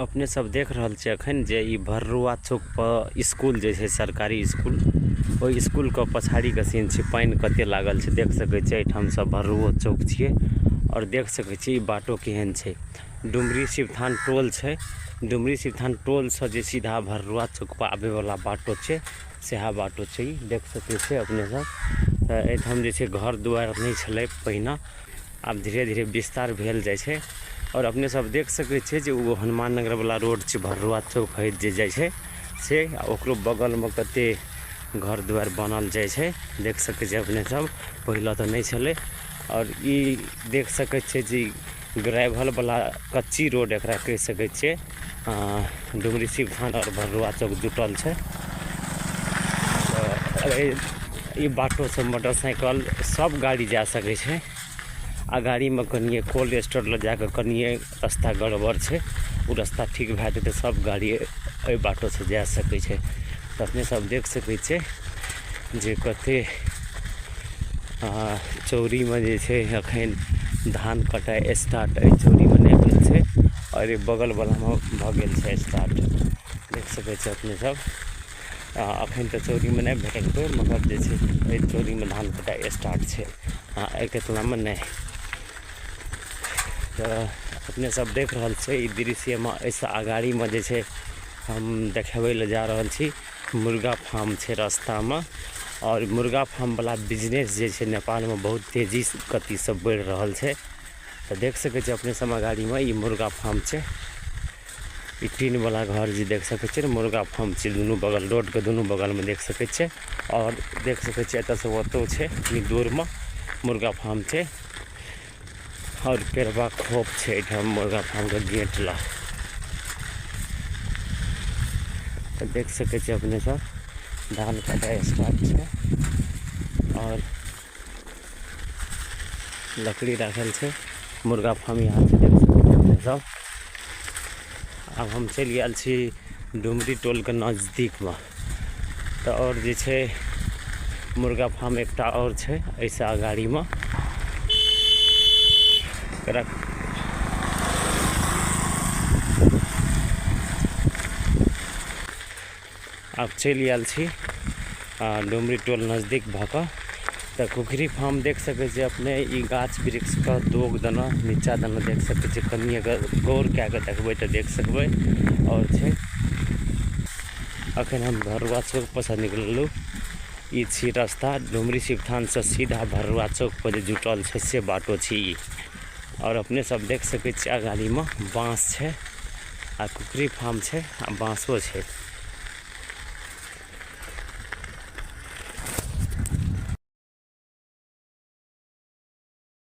अपने सब देख रहल छियै अखन जे ई भरुआ चौक पर स्कूल जे छै सरकारी स्कूल ओहि स्कूल के पछाड़ी के सीन छै पानि कते लागल छै देख सके छियै एठाम सब भरुओ चौक छियै और देख सके छियै ई बाटो केहन छै डुमरी शिवथान टोल छै डुमरी शिवथान टोल से जे सीधा भरुआ चौक पर आबे वाला बाटो छै सेहा बाटो छै ई देख सके छियै अपने सब त एठाम जे छै घर दुआर नै छले पहिने आब धीरे-धीरे विस्तार भेल जाय छै और अपने सब देख सके छिये जे उ हनुमान नगर वाला रोड छै भरुआ चौक होइत जे जाय छै से आ ओकरो बगल में कते घर दुआर बनल जाय छै देख सके छिये अपने सब पहिले ते ने छले और इ देख सके छिये जे ग्रेवल वाला कच्ची रोड एकरा कह सके छिये डुमरी शिवथान और भरुआ चौक जुटल छै ई बाटो से मोटरसाइकिल सब गाड़ी जा सके छै आ गाड़ी में कनिए कोल्ड स्टोर लग जाके कनिए रास्ता गड़बड़ छै ओ रास्ता ठीक भए जेतै सब गाड़ी एहि बाटो से जा सकै छै तऽ अपने सब देख सकै छियै जे कते चौरीमे जे छै अखन धान कटाइ स्टार्ट एहि चौरीमे नहि भेल छै आओर ई बगलवलामे भऽ गेल छै स्टार्ट देख सकै छियै अपने सब अखन तऽ चौरीमे नहि भेटल कोइ मगर जे छै एहि चौरीमे धान कटाइ स्टार्ट छै आ एहि केतलामे नहि तऽ अपने सब देख रहल छियै ई दृश्यमे एहिसँ अगाड़ीमे जे छै हम देखेबै लए जा रहल छी मुर्गा फार्म छै रास्तामे आओर मुर्गा फार्मवला बिजनेस जे छै नेपालमे बहुत तेजी गतिसँ बढ़ि रहल छै तऽ देख सकै छियै अपने सब अगाड़ीमे ई मुर्गा फार्म छै ई टीनवला घर जे देख सकै छियै ने मुर्गा फार्म छै दुनू बगल रोडके दुनू बगलमे देख सकै छियै आओर देख सकै छियै एतऽसँ ओतौ छै कनि दूरमे मुर्गा फार्म छै आओर पेड़बा खोप छै एहिठाम मुर्गा फार्मके गेट लग तऽ देख सकै छियै अपने सब धान कटाइ स्टार्ट छै आओर लकड़ी राखल छै मुर्गा फार्म यहाँ छै देख सकै छियै अपने सब आब हम चलि गेल छी डुमरी टोलके नजदीकमे तऽ आओर जे छै मुर्गा फार्म एकटा आओर छै एहिसँ अगाड़ीमे एकरा आब चलि आयल छी आ डुमरी टोल नजदीक भऽ कऽ तऽ कुकरी फार्म देख सकै छियै अपने ई गाछ वृक्षके दोग देना नीचा देना देख सकै छियै कनि अगर गौर कए कऽ देखबै तऽ देख सकबै आओर छै अखन हम भरुआ चौक पर से निकललहुँ ई छी रास्ता डुमरी शिवथान से सीधा भरुआ चौक पर जे जुटल छै से बाटो छी ई आओर अपने सब देख सकै छियै अगाड़ीमे बाँस छै आ कुकरी फार्म छै आ बाँसो छै।